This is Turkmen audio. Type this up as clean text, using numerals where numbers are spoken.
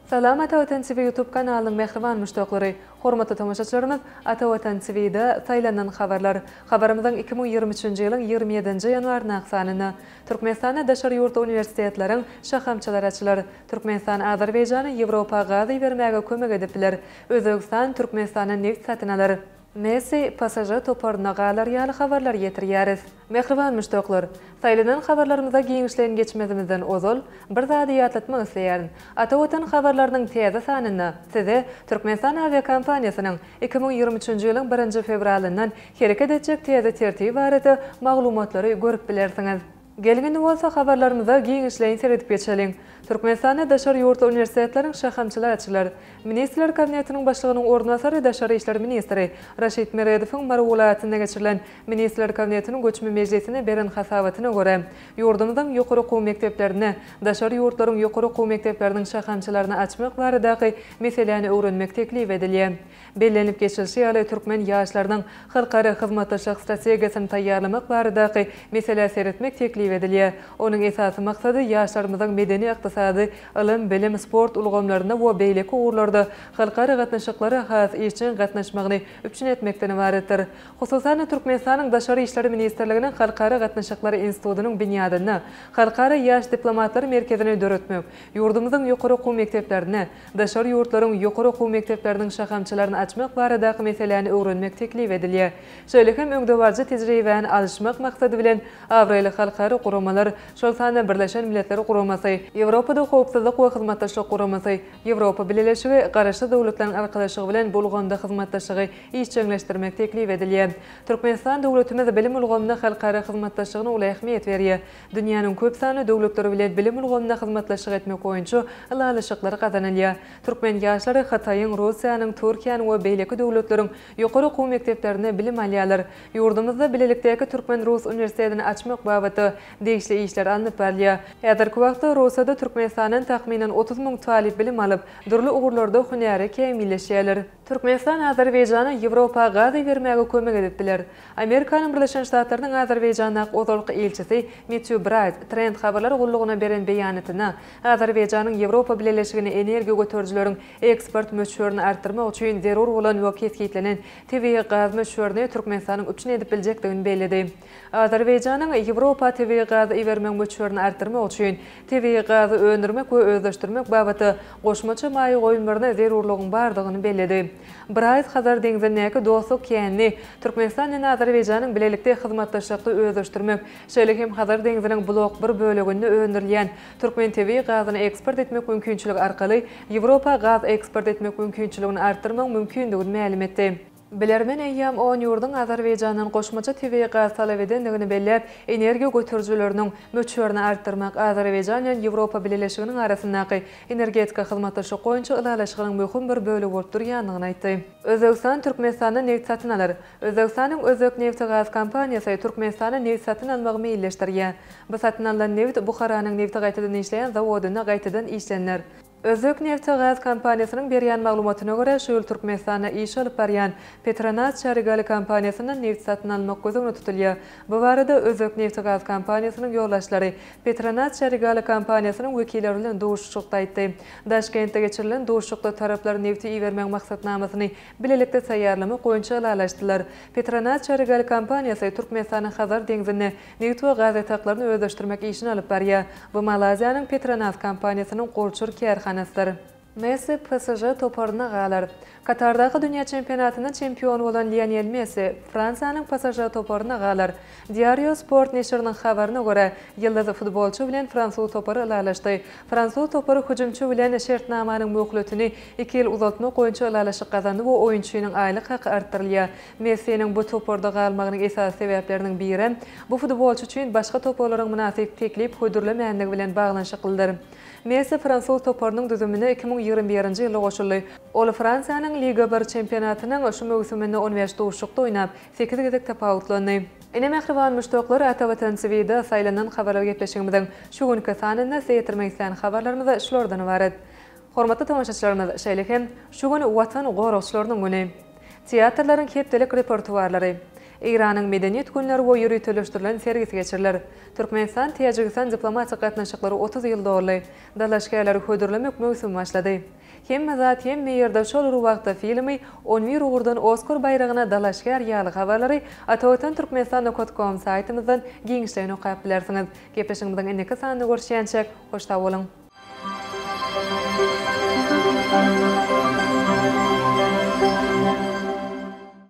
Salam Ata Watan TV YouTube kanalynyň mähriban muşdaklary! Hormatly tomaşaçylarymyz Ata Watan TV-da saýlanan habarlar. Habarymyzyň 2023-nji ýylyň 27-nji ýanwaryndaky sanynda Türkmenistanda daşary ýurtly uniwersitetleriň şahamçalary açylar. Türkmenistan Azerbaýjana Ýewropa gaz ibermäge kömek edip biler. Özbegistan Türkmenistandan nebit satyn alar. Messi PSŽ toparynda galar ýaly habarlary ýetirýäris. Mähriban muşdaklar! Saýlanan habarlarymyza giňişleýin geçmezimizden ozal, bir zady ýatlatmak isleýärin. Ata Watan habarlarynyň täze sanynda size Türkmenistan awiakompaniýasynyň 2023-nji ýylyň birinji fewralyndan hereket etjek täze tertibi barada maglumatlary görüp bilersiňiz. Geliň indi bolsa habarlarymyza giňişleýin seredip geçeliň. Türkmenistanda daşary ýurtly uniwersitetleriň şahamçalary açylar. Ministrler Kabinetiniň Başlygynyň orunbasary, daşary işler ministri Raşid Meredowyň Mary welaýatynda geçirilen Ministrler Kabinetiniň göçme mejlisinde beren hasabatyna görä, ýurdumyzyň ýokary okuw mekdeplerinde daşary ýurtlaryň ýokary okuw mekdepleriniň şahamçalaryny açmak baradaky meseläni öwrenmek teklip edilýär. Bellenip geçilişi ýaly, türkmen ýaşlarynyň halkara hyzmatdaşlyk strategiýasyny taýýarlamak baradaky meselä seretmek teklip edilýär. Onuň esasy maksady ýaşlarymyzyň medeni-ykdysady, ylym, bilim, sport ulgamlarynda we beýleki ugurlarda halkara gatnaşyklara has işjeň gatnaşmagyny üpjün etmekden ybaratdyr. Hususan-da, Türkmenistanyň Daşary işler ministrliginiň Halkara gatnaşyklary institutynyň binýadynda Halkara ýaş diplomatlar merkezini döretmek, ýurdumyzyň ýokary okuw mekdeplerinde Daşary ýurtlaryň ýokary okuw mekdepleriniň şahamçalaryny açmak baradaky meseläni öwrenmek teklip edilýär. Şeýle hem öňdebaryjy tejribäni alyşmak maksady bilen abraýly halkara guramalar, şol sanda Birleşen Milletler Guramasy, Ýewropada Howpsuzlyk we Hyzmatdaşlyk Guramasy, Ýewropa Bileleşigi, Garaşsyz Döwletleriň Arkalaşygy bilen bu ulgamda hyzmatdaşlygy işjeňleşdirmek teklip edilýär. Türkmenistan döwletimiz bilim ulgamynda halkara hyzmatdaşlygyna uly ähmiýet berýär. Dünýäniň köp sanly döwletleri bilen bilim ulgamynda hyzmatdaşlyk etmek boýunça ylalaşyklar gazanylýar. Türkmen ýaşlary Hytaýyň, Russiýanyň, Türkiýäniň we beýleki döwletleriň ýokary okuw mekdeplerinde bilim alýarlar. Ýurdumyzda bilelikdäki türkmen-rus uniwersitetini açmak babatda degişli işler alnyp barylýar. Häzirki wagtda Russiýada Türkmenistandan takmynan 30 müň talyp bilim alyp, dürli ugurlarda hünäre kämilleşýärler. Türkmenistan Azerbaýjana Ýewropa gaz ibermäge kömek edip biler. Amerikanyň Birleşen Ştatlarynyň Azerbaýjandaky ozalky ilçisi Metýu Braýt Trend habarlar gullugyna beren beýanatynda, Azerbaýjanyň Ýewropa Bileleşigine energiýa göterijileriň eksport möçberini artdyrmak üçin zerur bolan we kesgitlenen tebigy gaz möçberini Türkmenistanyň üpjün edip biljekdigini belledi. Azerbaýjanyň Ýewropa tebigy gazy ibermegiň möçberini artdyrmak üçin tebigy gazy öndürmek we özleşdirmek babatda goşmaça maýa goýumlaryna zerurlygyň bardygyny belledi. Braýt Hazar deňzindäki Dostluk känini Türkmenistan bilen Azerbaýjanyň bilelikde hyzmatdaşlykda özleşdirmek, şeýle hem Hazar deňziniň blok bir böleginde öndürilýän türkmen tebigy gazyny eksport etmek mümkinçiligi arkaly Ýewropa gaz eksport etmek mümkinçiligini artdyrmagyň mümkindigini mälim etdi. Bilermen eýýäm on ýurduň Azerbaýjandan goşmaça tebigy gaz talap edendigini belläp, energiýa göterijileriniň möçberini artdyrmak Azerbaýjan bilen Ýewropa Bileleşiginiň arasyndaky energetika hyzmatdaşlyk boýunça ylalaşygynyň möhüm bir bölegi bolup durýandygyny aýtdy. Özbegistan Türkmenistandan nebit satyn alar. Özbegistanyň Özbeknebtigaz kompaniýasy Türkmenistana nebit satyn almagy meýilleşdirýär. Bu satyn alnan nebit Buharanyň nebti gaýtadan işleýän zawodynda gaýtadan işleniler. Özbeknebtigaz kompaniýasynyň berýän maglumatyna görä, şu ýyl Türkmenistanda iş alyp barýan Petronas Çarigali kompaniýasyndan nebit satyn almak göz öňünde tutulýar. Bu barada Özbeknebtigaz kompaniýasynyň ýolbaşçylary Petronas Çarigali kompaniýasynyň wekilleri bilen duşuşykda aýtdy. Daşkentde geçirilen duşuşykda taraplar nebiti ibermegiň maksatnamasyny bilelikde taýýarlamak boýunça ylalaşdylar. Petronas Çarigali kompaniýasy Türkmenistanyň Hazar deňzinde Nebit we gaz ýataklaryny özleşdirmek işini alyp barýar. Bu Malaýziýanyň Petronas kompaniýasynyň golçur kärhanasydyr. Messi PSŽ toparynda galar. Katardaky dünýä çempionatynda çempion bolan Lionel Messi Fransiýanyň PSŽ toparynda galar. Diario Sport neşiriniň habaryna görä, ýyldyz futbolçy bilen fransuz topary ylalaşdy. Fransuz topary hüjümçi bilen şertnamanyň möhletini iki ýyl uzaltmak boýunça ylalaşyk gazandy we oýunçynyň aýlyk haky artdyrylýar. Messiniň bu toparda galmagynyň esasy sebäpleriniň birem, bu futbolçy üçin başga toparlaryň mynasyp teklip hödürlemänligi bilen baglanyşyklydyr. Messi fransuz toparynyň düzümine 2021-nji ýylda goşuldy. Ol Fransiýanyň Liga bir çempionatynyň şu möwsüminde on bäş duşuşykda oýnap, sekiz gezek tapawutlandy. Ine mähriban muşdaklar Ata Watan TVda saýlanan habarlar gepleşigimiziň şu günki sanynda size ýetirmek islän habarlarymyz şulardan ybarat. Hormatly tomaşaçylarymyz, şeýle hem şu gün Watan goragçylarynyň güni. Teatrlaryň hepdelik repertuarlary. Eýranyň Medeniýet günleri we ýöriteleşdirilen sergisi geçiriler. Türkmenistan, Täjigistan diplomatik gatnaşyklary 30 ýyl doldy. Dalaşgärleri hödürlemek möwsümi başlady. Hemme zat hemme ýerde şol bir wagtda filmi on bir ugurdan Oskar baýragyna dalaşgär ýaly habarlary Atavatan Türkmenistan nokat kom saýtymyzdan giňişleýin okap bilersiňiz. Gepleşigimiziň indiki sanynda görüşýänçäk, hoş sag boluň!